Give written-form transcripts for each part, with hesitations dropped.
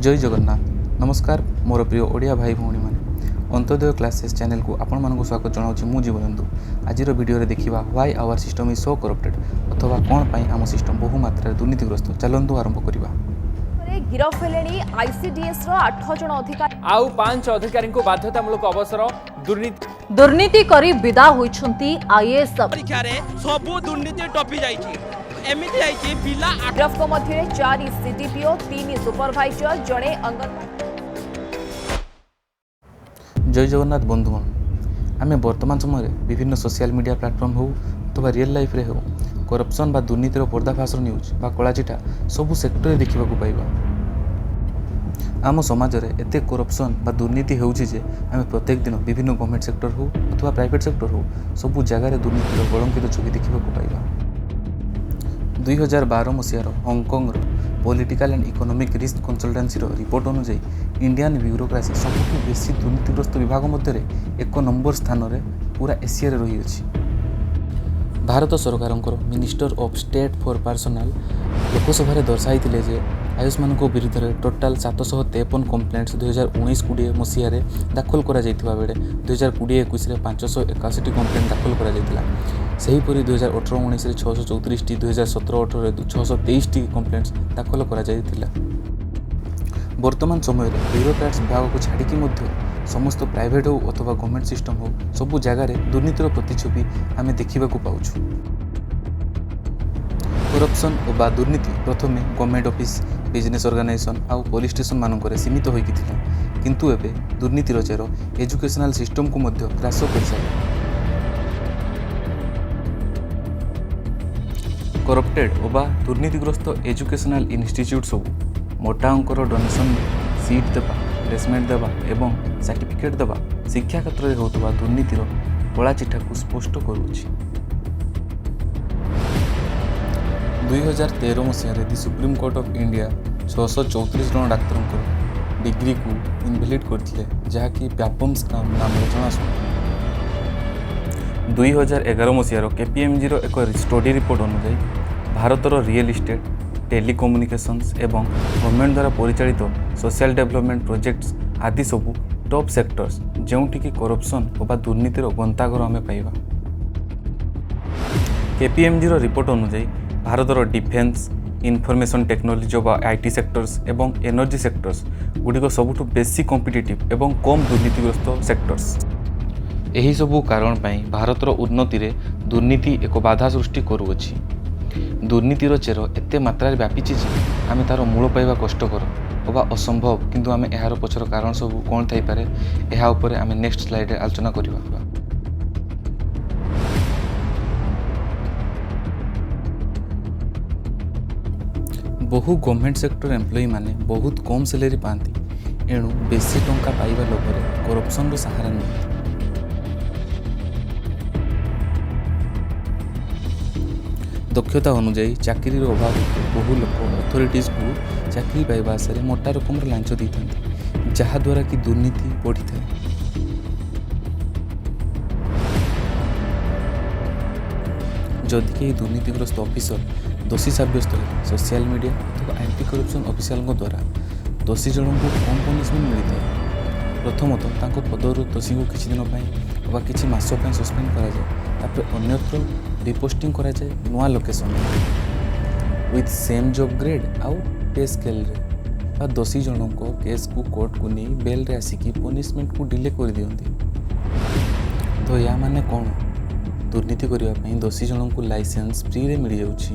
ଜୟ ଜଗନ୍ନାଥ। ନମସ୍କାର ମୋର ପ୍ରିୟ ଓଡ଼ିଆ ଭାଇ ଭଉଣୀମାନେ, ଅନ୍ତ୍ୟୋଦୟ କ୍ଲାସେସ୍ ଚ୍ୟାନେଲକୁ ଆପଣମାନଙ୍କୁ ସ୍ୱାଗତ ଜଣାଉଛି ମୁଁ ଜୀବଜନ୍ତୁ। ଆଜିର ଭିଡ଼ିଓରେ ଦେଖିବା why our system is so corrupted, ଅଥବା କ'ଣ ପାଇଁ ଆମ ସିଷ୍ଟମ୍ ବହୁ ମାତ୍ରାରେ ଦୁର୍ନୀତିଗ୍ରସ୍ତ। ଚାଲନ୍ତୁ ଆରମ୍ଭ କରିବା। ଗିରଫ ହେଲେଣି ଆଇସିଡିଏସ୍ ର 8 ଜଣ ଅଧିକାରୀ। ଆଉ ପାଞ୍ଚ ଅଧିକାରୀଙ୍କୁ ବାଧ୍ୟତାମୂଳକ ଅବସର। ଦୁର୍ନୀତି ଦୁର୍ନୀତି କରି ବିଦା ହୋଇଛନ୍ତି ଆଇଏଏସ୍। ପରୀକ୍ଷାରେ ସବୁ ଦୁର୍ନୀତି ଟପି ଯାଇଛି। ଏମିତି ଯାଇଛି ପିଲା ଗିରଫଙ୍କ ମଧ୍ୟରେ ଚାରି ସିଡିପିଓ, ତିନି ସୁପରଭାଇଜର, ଜଣେ ଅଙ୍ଗନବାଡି ଜୟ ଜଗନ୍ନାଥ ବନ୍ଧୁଗଣ। ଆମେ ବର୍ତ୍ତମାନ ସମୟରେ ବିଭିନ୍ନ ସୋସିଆଲ ମିଡ଼ିଆ ପ୍ଲାଟଫର୍ମ ହେଉ ଅଥବା ରିଅଲ୍ ଲାଇଫ୍ରେ ହେଉ, କରପ୍ସନ୍ ବା ଦୁର୍ନୀତିର ପର୍ଦ୍ଦାଫାସର ନ୍ୟୁଜ୍ ବା କଳାଚିଠା ସବୁ ସେକ୍ଟରରେ ଦେଖିବାକୁ ପାଇବା। ଆମ ସମାଜରେ ଏତେ କରପ୍ସନ୍ ବା ଦୁର୍ନୀତି ହେଉଛି ଯେ ଆମେ ପ୍ରତ୍ୟେକ ଦିନ ବିଭିନ୍ନ ଗଭର୍ଣ୍ଣମେଣ୍ଟ ସେକ୍ଟର ହେଉ ଅଥବା ପ୍ରାଇଭେଟ୍ ସେକ୍ଟର ହେଉ, ସବୁ ଜାଗାରେ ଦୁର୍ନୀତିର କଳଙ୍କିତ ଛବି ଦେଖିବାକୁ ପାଇବା। 2012 ମସିହାର ହଂକଂର ପଲିଟିକାଲ ଆଣ୍ଡ ଇକୋନୋମିକ୍ ରିସ୍କ କନସଲଟାନ୍ସିର ରିପୋର୍ଟ ଅନୁଯାୟୀ ଇଣ୍ଡିଆନ୍ ବ୍ୟୁରୋକ୍ରାସି ସବୁଠୁ ବେଶୀ ଦୁର୍ନୀତିଗ୍ରସ୍ତ ବିଭାଗ ମଧ୍ୟରେ ଏକ ନମ୍ବର ସ୍ଥାନରେ ପୁରା ଏସିଆରେ ରହିଅଛି। ଭାରତ ସରକାରଙ୍କର Minister of State for Personnel ଲୋକସଭାରେ ଦର୍ଶାଇଥିଲେ ଯେ ଆଇଏଏସ୍ମାନଙ୍କ ବିରୁଦ୍ଧରେ ଟୋଟାଲ୍ 753 କମ୍ପ୍ଲେଣ୍ଟସ୍ 2019-20 ମସିହାରେ ଦାଖଲ କରାଯାଇଥିବା ବେଳେ 2020-21ରେ 581ଟି କମ୍ପ୍ଲେଣ୍ଟ ଦାଖଲ କରାଯାଇଥିଲା। ସେହିପରି 2018-19ରେ 634ଟି, 2017-18ରେ 623ଟି କମ୍ପ୍ଲେଣ୍ଟସ୍ ଦାଖଲ କରାଯାଇଥିଲା। ବର୍ତ୍ତମାନ ସମୟରେ ବ୍ୟୁରୋକ୍ରାଟ୍ସ ବିଭାଗକୁ ଛାଡ଼ିକି ମଧ୍ୟ ସମସ୍ତ ପ୍ରାଇଭେଟ୍ ହେଉ ଅଥବା ଗଭର୍ଣ୍ଣମେଣ୍ଟ ସିଷ୍ଟମ୍ ହେଉ, ସବୁ ଜାଗାରେ ଦୁର୍ନୀତିର ପ୍ରତିଛବି ଆମେ ଦେଖିବାକୁ ପାଉଛୁ। କରପ୍ସନ୍ ବା ଦୁର୍ନୀତି ପ୍ରଥମେ ଗଭର୍ଣ୍ଣମେଣ୍ଟ ଅଫିସ୍, ବିଜନେସ୍ ଅର୍ଗାନାଇଜେସନ୍ ଆଉ ପୋଲିସ ଷ୍ଟେସନ୍ ମାନଙ୍କରେ ସୀମିତ ହୋଇକି ଥିଲା। କିନ୍ତୁ ଏବେ ଦୁର୍ନୀତିର ଚେର ଏଜୁକେସନାଲ୍ ସିଷ୍ଟମ୍କୁ ମଧ୍ୟ ଗ୍ରାସ କରିସାରିଲାଣି। କରପ୍ଟେଡ୍ ଅବା ଦୁର୍ନୀତିଗ୍ରସ୍ତ ଏଜୁକେସନାଲ୍ ଇନଷ୍ଟିଚ୍ୟୁଟ୍ ସବୁ ମୋଟା ଅଙ୍କର ଡୋନେସନ୍ରେ ସିଟ୍ ଦେବା, ପ୍ଲେସମେଣ୍ଟ ଦେବା ଏବଂ ସାର୍ଟିଫିକେଟ୍ ଦେବା ଶିକ୍ଷା କ୍ଷେତ୍ରରେ ହେଉଥିବା ଦୁର୍ନୀତିର କଳା ଚିଠାକୁ ସ୍ପଷ୍ଟ କରୁଅଛି। 2013 ମସିହାରେ the Supreme Court of India 634 ଜଣ ଡାକ୍ତରଙ୍କର ଡିଗ୍ରୀକୁ ଇନଭ୍ୟାଲିଡ୍ କରିଥିଲେ, ଯାହାକି ବ୍ୟାପମ୍ ସ୍କାମ୍ ନାମରେ ଜଣାଶୁଣା। 2011 ମସିହାର କେପିଏମ୍ଜିର ଏକ ଷ୍ଟଡି ରିପୋର୍ଟ ଅନୁଯାୟୀ ଭାରତର ରିଏଲ୍ ଇଷ୍ଟେଟ୍, ଟେଲିକମ୍ୟୁନିକେସନ୍ସ ଏବଂ ଗଭର୍ଣ୍ଣମେଣ୍ଟ ଦ୍ୱାରା ପରିଚାଳିତ ସୋସିଆଲ ଡେଭଲପମେଣ୍ଟ ପ୍ରୋଜେକ୍ଟସ୍ ଆଦି ସବୁ ଟପ୍ ସେକ୍ଟର୍ସ, ଯେଉଁଠିକି କରପ୍ସନ୍ ଅବା ଦୁର୍ନୀତିର ଗନ୍ତାଘର ଆମେ ପାଇବା। କେପିଏମ୍ଜିର ରିପୋର୍ଟ ଅନୁଯାୟୀ ଭାରତର ଡିଫେନ୍ସ, ଇନଫର୍ମେସନ୍ ଟେକ୍ନୋଲୋଜି ବା IT sectors ଏବଂ ଏନର୍ଜି ସେକ୍ଟର୍ସ ଗୁଡ଼ିକ ସବୁଠୁ ବେଶୀ କମ୍ପିଟିଟିଭ୍ ଏବଂ କମ୍ ଦୁର୍ନୀତିଗ୍ରସ୍ତ ସେକ୍ଟର୍ସ। ଏହିସବୁ କାରଣ ପାଇଁ ଭାରତର ଉନ୍ନତିରେ ଦୁର୍ନୀତି ଏକ ବାଧା ସୃଷ୍ଟି କରୁଅଛି। ଦୁର୍ନୀତିର ଚେର ଏତେ ମାତ୍ରାରେ ବ୍ୟାପିଛି ଯେ ଆମେ ତା'ର ମୂଳ ପାଇବା କଷ୍ଟକର ଅବା ଅସମ୍ଭବ। କିନ୍ତୁ ଆମେ ଏହାର ପଛର କାରଣ ସବୁ କ'ଣ ଥାଇପାରେ, ଏହା ଉପରେ ଆମେ ନେକ୍ସଟ ସ୍ଲାଇଡ଼ରେ ଆଲୋଚନା କରିବା। ବହୁ ଗଭର୍ଣ୍ଣମେଣ୍ଟ ସେକ୍ଟର ଏମ୍ପ୍ଲୟିମାନେ ବହୁତ କମ୍ ସାଲେରୀ ପାଆନ୍ତି। ଏଣୁ ବେଶୀ ଟଙ୍କା ପାଇବା ଲୋଭରେ କରପ୍ସନର ସାହାରା ନିଅନ୍ତି। ଦକ୍ଷତା ଅନୁଯାୟୀ ଚାକିରିର ଅଭାବ ହେତୁ ବହୁ ଲୋକ ଅଥରିଟିଜକୁ ଚାକିରି ପାଇବା ଆଶାରେ ମୋଟା ରକମର ଲାଞ୍ଚ ଦେଇଥାନ୍ତି, ଯାହାଦ୍ୱାରା କି ଦୁର୍ନୀତି ବଢ଼ିଥାଏ। ଯଦି କେହି ଦୁର୍ନୀତିଗ୍ରସ୍ତ ଅଫିସର ଦୋଷୀ ସାବ୍ୟସ୍ତ ହେଲେ, ସୋସିଆଲ ମିଡ଼ିଆ ଅଥବା ଆଣ୍ଟି କରପ୍ସନ୍ ଅଫିସିଆଲଙ୍କ ଦ୍ୱାରା ଦୋଷୀ ଜଣଙ୍କୁ କମ୍ ପନିଶମେଣ୍ଟ ମିଳିଥାଏ। ପ୍ରଥମତଃ ତାଙ୍କ ପଦରୁ ଦୋଷୀଙ୍କୁ କିଛି ଦିନ ପାଇଁ ଅବା କିଛି ମାସ ପାଇଁ ସସ୍ପେଣ୍ଡ କରାଯାଏ। ତାପରେ ଅନ୍ୟତ୍ର ରିପୋଷ୍ଟିଂ କରାଯାଏ ନୂଆ ଲୋକେସନରେ ୱିଥ୍ ସେମ୍ ଜବ୍ ଗ୍ରେଡ୍ ଆଉ ପେ ସ୍କେଲ୍ରେ, ବା ଦୋଷୀ ଜଣଙ୍କ କେସ୍କୁ କୋର୍ଟକୁ ନେଇ ବେଲ୍ରେ ଆସିକି ପନିଶମେଣ୍ଟକୁ ଡିଲେ କରିଦିଅନ୍ତି। ତ ୟା ମାନେ କ'ଣ? ଦୁର୍ନୀତି କରିବା ପାଇଁ ଦୋଷୀ ଜଣଙ୍କୁ ଲାଇସେନ୍ସ ଫ୍ରିରେ ମିଳିଯାଉଛି।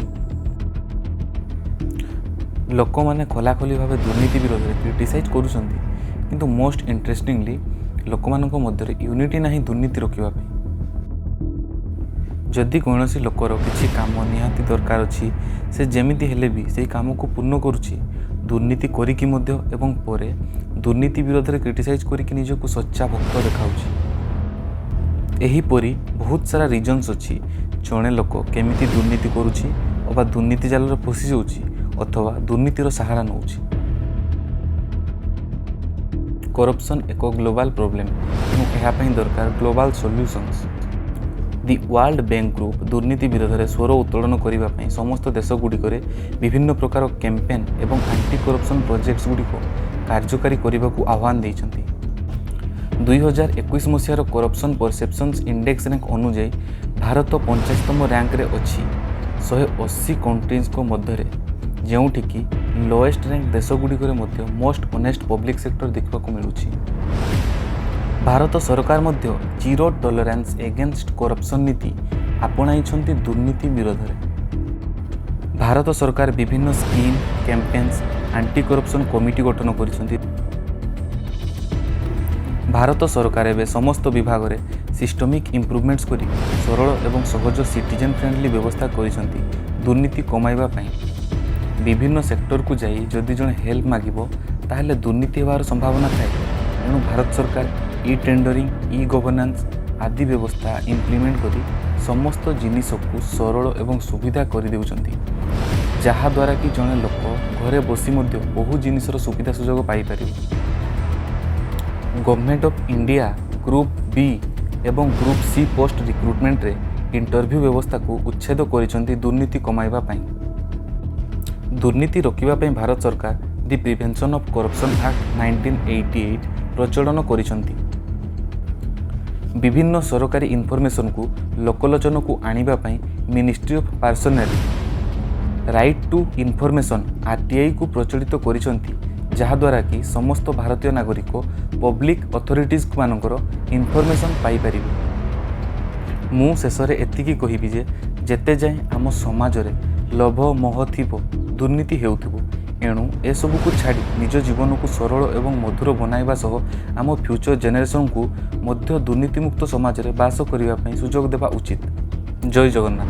ଲୋକମାନେ ଖୋଲାଖୋଲି ଭାବେ ଦୁର୍ନୀତି ବିରୋଧରେ କ୍ରିଟିସାଇଜ୍ କରୁଛନ୍ତି, କିନ୍ତୁ ମୋଷ୍ଟ ଇଣ୍ଟରେଷ୍ଟିଂଲି ଲୋକମାନଙ୍କ ମଧ୍ୟରେ ୟୁନିଟି ନାହିଁ ଦୁର୍ନୀତି ରୋକିବା ପାଇଁ। ଯଦି କୌଣସି ଲୋକର କିଛି କାମ ନିହାତି ଦରକାର ଅଛି, ସେ ଯେମିତି ହେଲେ ବି ସେଇ କାମକୁ ପୂର୍ଣ୍ଣ କରୁଛି, ଦୁର୍ନୀତି କରିକି ମଧ୍ୟ, ଏବଂ ପରେ ଦୁର୍ନୀତି ବିରୋଧରେ କ୍ରିଟିସାଇଜ୍ କରିକି ନିଜକୁ ସଚ୍ଚା ଭକ୍ତ ଦେଖାଉଛି। ଏହିପରି ବହୁତ ସାରା ରିଜନ୍ସ ଅଛି, ଜଣେ ଲୋକ କେମିତି ଦୁର୍ନୀତି କରୁଛି ଅବା ଦୁର୍ନୀତି ଜାଲରେ ଫସିଯାଉଛି ଅଥବା ଦୁର୍ନୀତିର ସାହାରା ନେଉଛି। କରପ୍ସନ୍ ଏକ ଗ୍ଲୋବାଲ୍ ପ୍ରୋବ୍ଲେମ୍ ଏବଂ ଏହା ପାଇଁ ଦରକାର global solutions. The World Bank Group ଦୁର୍ନୀତି ବିରୋଧରେ ସ୍ୱର ଉତ୍ତୋଳନ କରିବା ପାଇଁ ସମସ୍ତ ଦେଶଗୁଡ଼ିକରେ ବିଭିନ୍ନ ପ୍ରକାର କ୍ୟାମ୍ପେନ୍ ଏବଂ ଆଣ୍ଟି କରପ୍ସନ୍ ପ୍ରୋଜେକ୍ଟସ୍ ଗୁଡ଼ିକ କାର୍ଯ୍ୟକାରୀ କରିବାକୁ ଆହ୍ୱାନ ଦେଇଛନ୍ତି। 2021 ମସିହାର କରପ୍ସନ୍ ପରସେପ୍ସନ୍ସ ଇଣ୍ଡେକ୍ସ ର୍ୟାଙ୍କ ଅନୁଯାୟୀ ଭାରତ 85ତମ ର୍ୟାଙ୍କରେ ଅଛି 180 କଣ୍ଟ୍ରିଜଙ୍କ ମଧ୍ୟରେ, ଯେଉଁଠିକି ଲୋଏଷ୍ଟ ର୍ୟାଙ୍କ ଦେଶଗୁଡ଼ିକରେ ମଧ୍ୟ ମୋଷ୍ଟ ଅନେଷ୍ଟ ପବ୍ଲିକ୍ ସେକ୍ଟର ଦେଖିବାକୁ ମିଳୁଛି। ଭାରତ ସରକାର ମଧ୍ୟ ଜିରୋ ଟଲରାନ୍ସ ଏଗେନଷ୍ଟ କରପ୍ସନ୍ ନୀତି ଆପଣାଇଛନ୍ତି ଦୁର୍ନୀତି ବିରୋଧରେ। ଭାରତ ସରକାର ବିଭିନ୍ନ scheme, campaigns, anti corruption committee ଗଠନ କରିଛନ୍ତି। ଭାରତ ସରକାର ଏବେ ସମସ୍ତ ବିଭାଗରେ ସିଷ୍ଟମିକ୍ ଇମ୍ପ୍ରୁଭମେଣ୍ଟସ୍ କରି ସରଳ ଏବଂ ସହଜ ସିଟିଜେନ୍ ଫ୍ରେଣ୍ଡଲି ବ୍ୟବସ୍ଥା କରିଛନ୍ତି ଦୁର୍ନୀତି କମାଇବା ପାଇଁ। ବିଭିନ୍ନ ସେକ୍ଟରକୁ ଯାଇ ଯଦି ଜଣେ ହେଲ୍ପ ମାଗିବ, ତାହେଲେ ଦୁର୍ନୀତି ହେବାର ସମ୍ଭାବନା ଥାଏ। ଏଣୁ ଭାରତ ସରକାର ଇ ଟେଣ୍ଡରିଂ, ଇ ଗଭର୍ଣ୍ଣାନ୍ସ ଆଦି ବ୍ୟବସ୍ଥା ଇମ୍ପ୍ଲିମେଣ୍ଟ କରି ସମସ୍ତ ଜିନିଷକୁ ସରଳ ଏବଂ ସୁବିଧା କରିଦେଉଛନ୍ତି, ଯାହାଦ୍ୱାରା କି ଜଣେ ଲୋକ ଘରେ ବସି ମଧ୍ୟ ବହୁ ଜିନିଷର ସୁବିଧା ସୁଯୋଗ ପାଇପାରିବ। Government of India group B ଏବଂ ଗ୍ରୁପ୍ ସି ପୋଷ୍ଟ ରିକ୍ରୁଟମେଣ୍ଟରେ ଇଣ୍ଟରଭ୍ୟୁ ବ୍ୟବସ୍ଥାକୁ ଉଚ୍ଛେଦ କରିଛନ୍ତି ଦୁର୍ନୀତି କମାଇବା ପାଇଁ। ଦୁର୍ନୀତି ରୋକିବା ପାଇଁ ଭାରତ ସରକାର The Prevention of Corruption Act 1988 ପ୍ରଚଳନ କରିଛନ୍ତି। ବିଭିନ୍ନ ସରକାରୀ ଇନଫର୍ମେସନକୁ ଲୋକଲୋଚନକୁ ଆଣିବା ପାଇଁ Ministry of Personnel Right to Information, ଆର୍ଟିଆଇକୁ ପ୍ରଚଳିତ କରିଛନ୍ତି, ଯାହାଦ୍ୱାରା କି ସମସ୍ତ ଭାରତୀୟ ନାଗରିକ ପବ୍ଲିକ୍ ଅଥରିଟିଜ୍ ମାନଙ୍କର ଇନଫର୍ମେସନ୍ ପାଇପାରିବେ। ମୁଁ ଶେଷରେ ଏତିକି କହିବି ଯେ ଯେତେ ଯାଏଁ ଆମ ସମାଜରେ ଲୋଭ ମୋହ ଥିବ, ଦୁର୍ନୀତି ହେଉଥିବ। ଏଣୁ ଏସବୁକୁ ଛାଡ଼ି ନିଜ ଜୀବନକୁ ସରଳ ଏବଂ ମଧୁର ବନାଇବା ସହ ଆମ ଫ୍ୟୁଚର୍ ଜେନେରେସନ୍କୁ ମଧ୍ୟ ଦୁର୍ନୀତିମୁକ୍ତ ସମାଜରେ ବାସ କରିବା ପାଇଁ ସୁଯୋଗ ଦେବା ଉଚିତ। ଜୟ ଜଗନ୍ନାଥ।